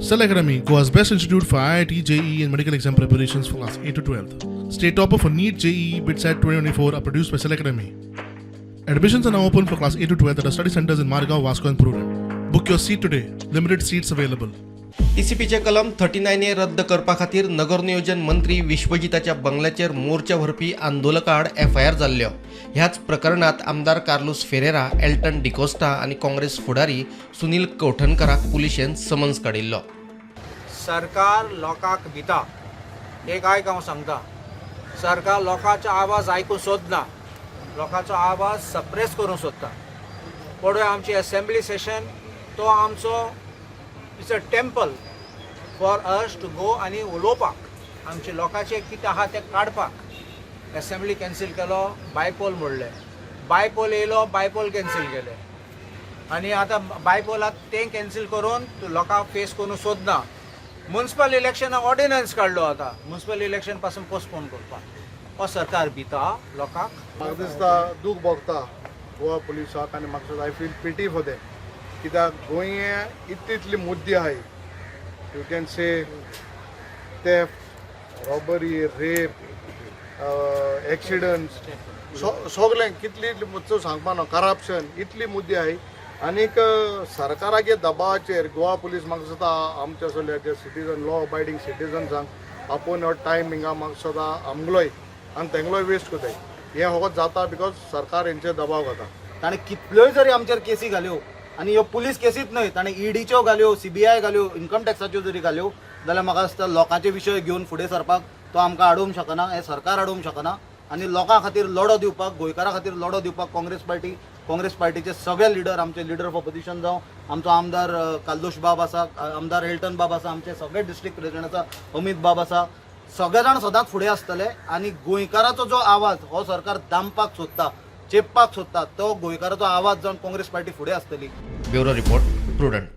Cell Academy, Goa's best institute for IIT, JEE, and medical exam preparations for class 8 to 12. State topper for NEET, JEE, BITSAT 2024 are produced by Cell Academy. Admissions are now open for class 8 to 12 at our study centers in Margao, Vasco, and Prudent. Book your seat today. Limited seats available. टीसीपीचे कलम 39A रद्द करपा खातीर नगरनियोजन मंत्री विश्वजिताच्या बंगल्याचेर मोर्चा व्हरपी आंदोलकाआड FIR जाल्ल्यो. ह्याच प्रकरणात आमदार कार्लूस फेरेरा, एल्टन डिकोस्टा आनी काँग्रेस फुडारी सुनील कवठणकराक पुलिशेन समन्स काडिल्लो. सरकार लोकांक भिता. एक आयक, हांव सांगता, सरकार लोकांचो आवाज आयकूंक सोदना, लोकांचो आवाज सप्रेस करूंक सोदता. पळय, आमची असेंब्ली सेशन तो आमचो, it's a temple for us to go आनी उलोवपाक, आमचे लोकांचे कितें आहा तें काडपाक. एसेंब्ली कॅन्सील केलो, बायपोल मोडले, बायपोल येयलो, बायपोल कॅन्सील केले आनी आतां बायपोलाक तें कॅन्सील करून तूं लोकांक फेस करूंक सोदना. मुन्सिपल इलेक्शन ऑर्डिनन्स काडलो, आतां मुन्सिपल इलेक्शन पासून पोस्टपोन करपाक. हो सरकार भिता लोकांक. म्हाका दिसता दूख भोगता गोवा पुलिसाक आनी म्हाका दिसता, I feel pity for them, कित्याक गोंय इतली इतली मुद्दे आहाय, you can say theft, robbery, rape, accidents, सगळें कितली इतली मुद्दो सांगपा ना, करप्शन, इतली मुद्दे आहाय. आनीक सरकाराचे दबावाचेर गोवा पुलीस, म्हाका दिसता, आमच्या असले जे सिटीजन, लॉ अबायडींग सिटीजन्सांक आपोवन हो टायम हिंगा, म्हाका दिसता, आमगलोय आनी तेंगलोय वेस्ट करताय. हें फकत जाता because सरकार हेंचेर दबाव घाता. ताणें कितल्योय जरी आमचेर केसी घाल्यो, आनी ह्यो पुलीस केसीच न्हय, ताणें ईडीच्यो घाल्यो, सीबीआय घाल्यो, इन्कम टॅक्साच्यो जरी घाल्यो जाल्यार, म्हाका दिसता लोकांचे विशय घेवन फुडें सरपाक तो आमकां आडोवंक शकना, हें सरकार आडोवंक शकना. आनी लोकां खातीर लढो दिवपाक, गोंयकारां खातीर लढो दिवपाक काँग्रेस पार्टी, काँग्रेस पार्टीचे सगळे लिडर, आमचे लिडर ऑफ ऑपोजिशन जावं, आमचो आमदार कार्लोश बाब आसा, आमदार एल्टन बाब आसा, आमचे सगळे डिस्ट्रिक्ट प्रेसिडेंट आसा, अमीत बाब आसा, सगळे जाण सदांच फुडें आसतले. आनी गोंयकाराचो जो आवाज हो सरकार दामपाक सोदता, चेपपाक सोदता, तो गोंयकाराचो आवाज जावन काँग्रेस पार्टी फुडें आसतली. Bureau report, prudent.